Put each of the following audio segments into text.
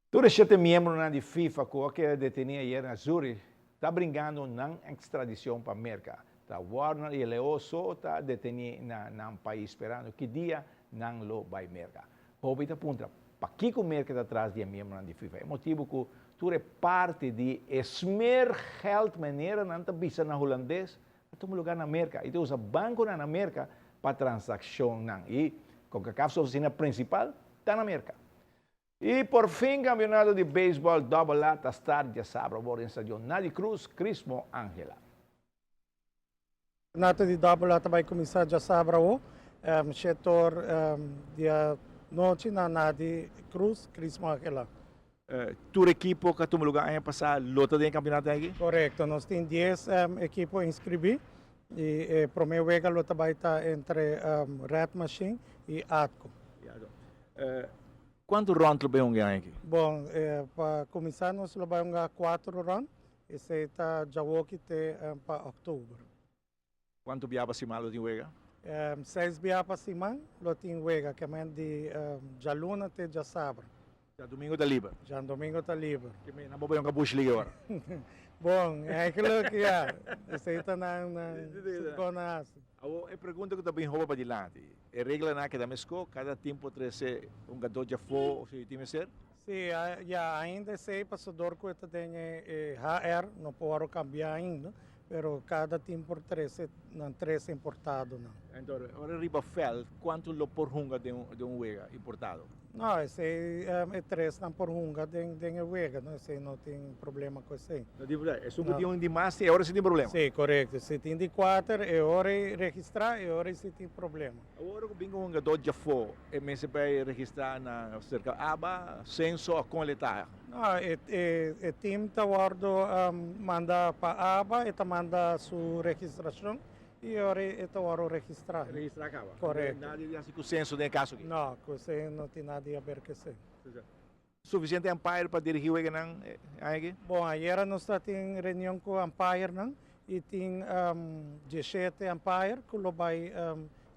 Tur e shete miembronan di FIFA ku a keda detení ayera na Zurich ta bringando nan ekstradishon pa Merka. Ta Warner i Leo so ta detení na nan pais sperando ki dia nan lo bai Merka. Hopi ta puntra pakiko Merka ta tras di e miembronan di FIFA. E motibu ku tur e parti di e smeergeld manera nan ta bisa na hulandes a tuma lugar na Merka i ta usa bankonan na Merka pa transakshonnan i Concacaf su ofisina prinsipal ta na Merka. I por fin kampionato di beisbòl Dòbel A ta start djasabra awor den Stadion Nadi Cruz, Crismo Angela. Kampionato di Dòbel A ta bai kuminsá djasabra awor, shetor di anochi na Nadi Cruz, Crismo Angela. Tur ekipo ku a tuma lugá aña pasá lo ta den e kampionato aki? Korekto, nos tin dies ekipo inskribí i e promé wega lo ta bai ta entre Red Machine i Atco. Kuantu rònt lo bai hunga e aña aki? Bon, pa kuminsá nos lo bai hunga kuatro rònt, esei ta djawoki te pa òktober. Kuantu bia pa siman lo tin wega? Seis bia pa siman lo tin wega, kemen di djaluna te djasabra. Djadumingu ta liber? Djadumingu ta liber. Ke men nan bo bai hunga Bush League awor? Bon, eigenlijk ya, esei ta nan kon nan hasi. Awor e pregunta ku ta bin hopi padilanti, e reglanan a keda meskó? Kada tim por trese un gadó djafó of si tin mester? Sí, ya ainda esei pasobra ku e ta den e HR no por wòrdu kambiá ainda, pero kada tim por trese nan tres importadonan. Enton, ora riba vèlt, kuantu lo por hunga den un wega importado? No, esei e tresnan por hunga den e wega, no, esei no tin problema ku esei. No tin problema. Esun ku tin un di mas e ora si tin problema. Sí, korekto. Si tin di kuater e ora ei registrá, e ora ei si tin problema. Awor ku bin ku hungadó djafó, e mester bai registrá na serka aba, senso òf kon el ta? No, e tim ta wòrdu manda pa aba, e ta manda su registrashon I ora e ta wòrdu registrá. Registrá kaba. Korekto. Nada di hasi ku senso den e kaso aki? No, ku esei no tin nada di haber ku esei. Sufisiente umpire pa dirigí weganan e aña aki? Bon, ayera nos ta tin reunion ku umpirenan i tin dieshete umpire ku lo bai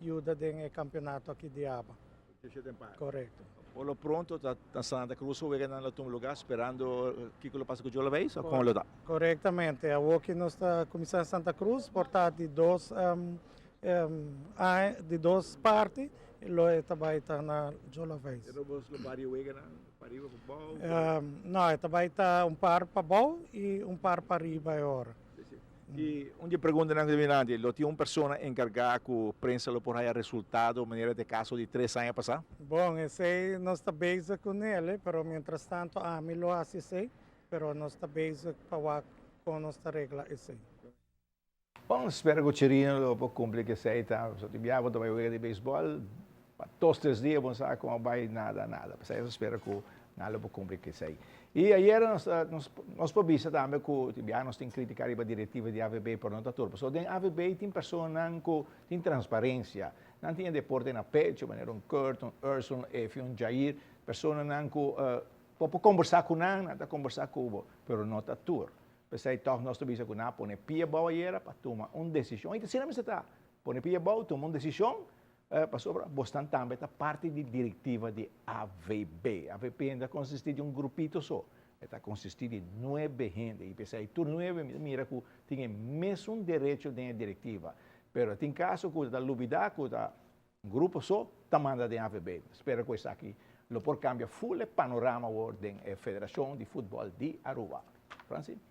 yuda den e kampeonato aki di aba. 17 empate. Korekto. Por lo pronto ta na Santa Cruz su weganan lo tuma lugar sperando kiko lo pasa ku Jola Beis o kon lo ta? Korektamente. Awor ki nos ta kuminsá na Santa Cruz por ta di dos di dos parti lo e ta bai ta na Jola Beis. Pero bos lo baria weganan pariba ku bou? No, e ta bai ta un par pa bou i un par pariba e ora. I un di e preguntanan ku ta bini anti, lo tin un persona enkargá ku prensa lo por haya resultado manera ta e kaso di tres aña pasá? Bon, esei nos ta bezig ku nel, pero mientras tanto ami lo hasi esei, pero nos ta bezig pa wak kon nos ta regla esei. Bon, spera ku Chirino lo por kumpli ku esei ta. Pasobra tin biaha bo ta bai wega di beisbòl, pa dos tres dia bo no sa kon a bai nada nada. P'esei nos spera ku nan lo por kumpli ku esei. I ayera nos ta nos nos por bisa tambe ku tin biaha nos tin kritika riba direktiva di AVB pero no ta tur. Pasobra den AVB tin personanan ku tin transparensia. Nan tin e deporte na pecho manera un Kurt, un Ursel, un Efi, un Jair. Personanan ku bo por kombersá ku nan, nan ta kombersá ku bo, pero no ta tur. P'esei tòg nos ta bisa ku nan a pone pia abou ayera pa tuma un desishon. I ta asina mester ta. Pone pia abou, tuma un desishon. Pasobra bosnan tambe ta parti di direktiva di AVB. AVB no ta konsistí di un grupito so, e ta konsistí di nuebe hende. I p'esei tur nuebe mi ta mira ku tin e mesun derecho den e direktiva. Pero tin kaso ku ta lubidá ku ta un grupo so ta manda den AVB. Spera ku esaki lo por kambia ful e panorama awor den e federashon di futbòl di Aruba. Franci.